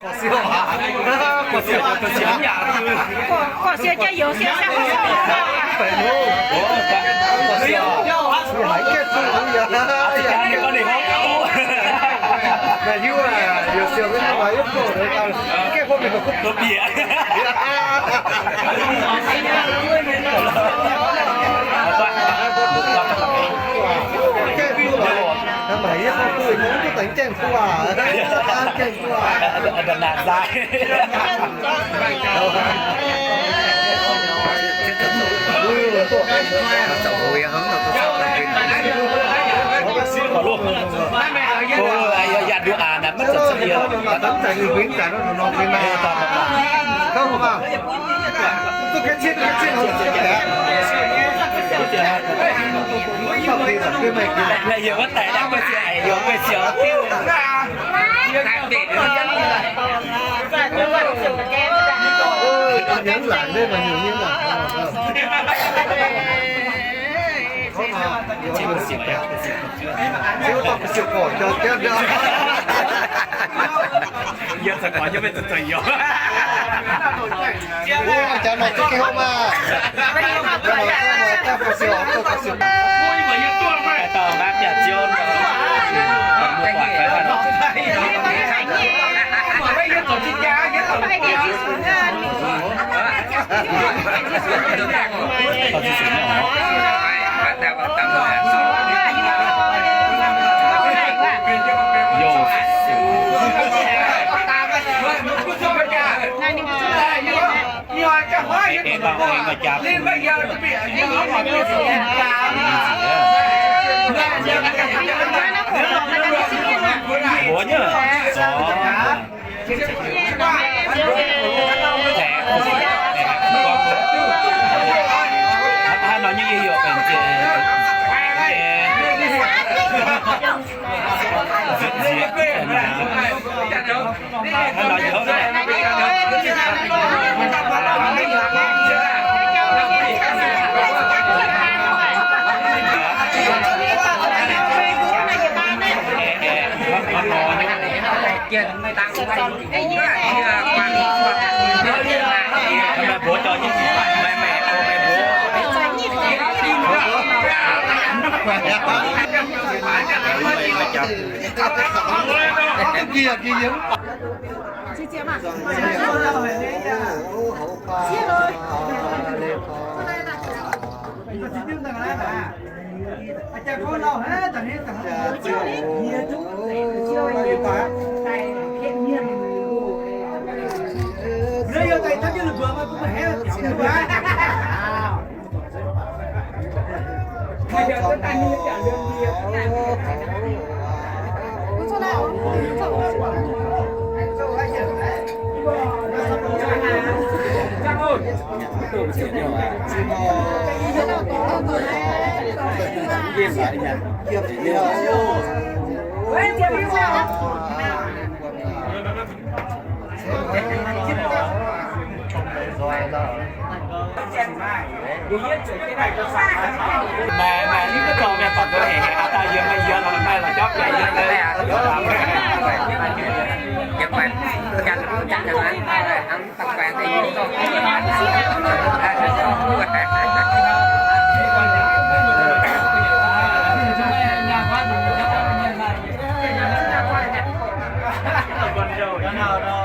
Gorqv-siou jaa youz siou saah gorqv-siou. Yie caux gorx nyei maiv zuqc zoux youz. Jangx nor zuqc gengh hopv maah. Jangx nor zuqc gengh hopv maah, jangx gorx-siou, gorx-siou. Daaih dauh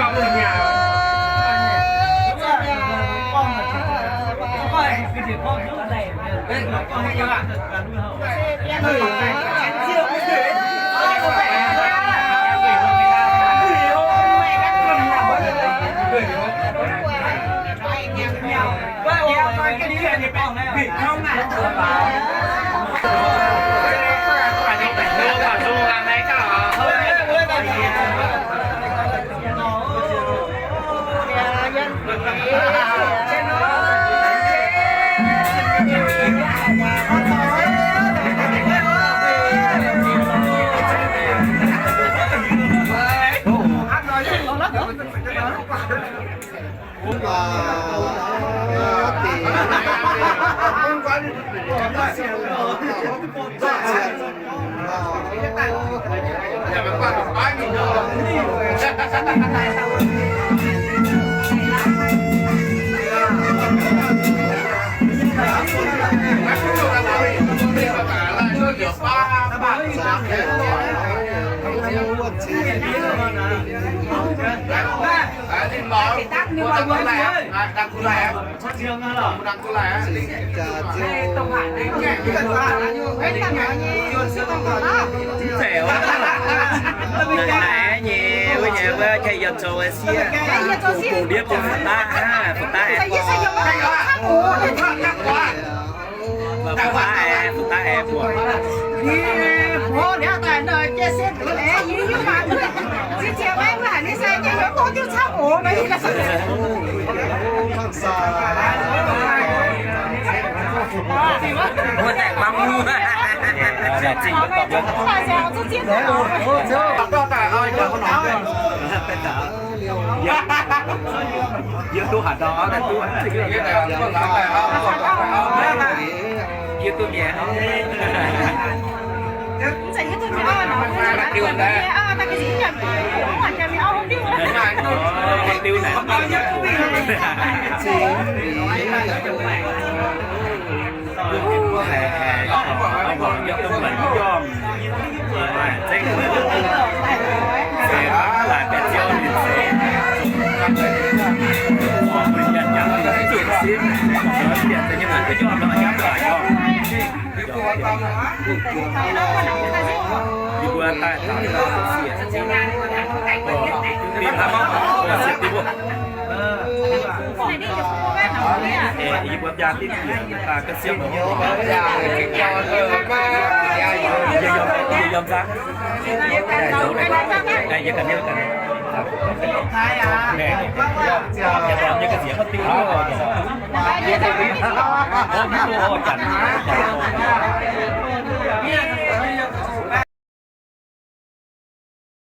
nqaapv biaav-ziouv nor, mbuo buatc fai haaix nor. Mv zeiz oc. Naaiv nyei, wuov nyei, wuov, yie zoux sieqv, bungx ndiev bungx fu'daav aqv, fu'daav aeqv, fu'daav aeqv, fu'daav aeqv buatc. Yie mbuo biaa diqv bieqc daaih ga'sie mbuo. Yie yiem, yie yiem zangv. Yie ganh, yie ganh. Yie dorn nyei ga'sie diuv.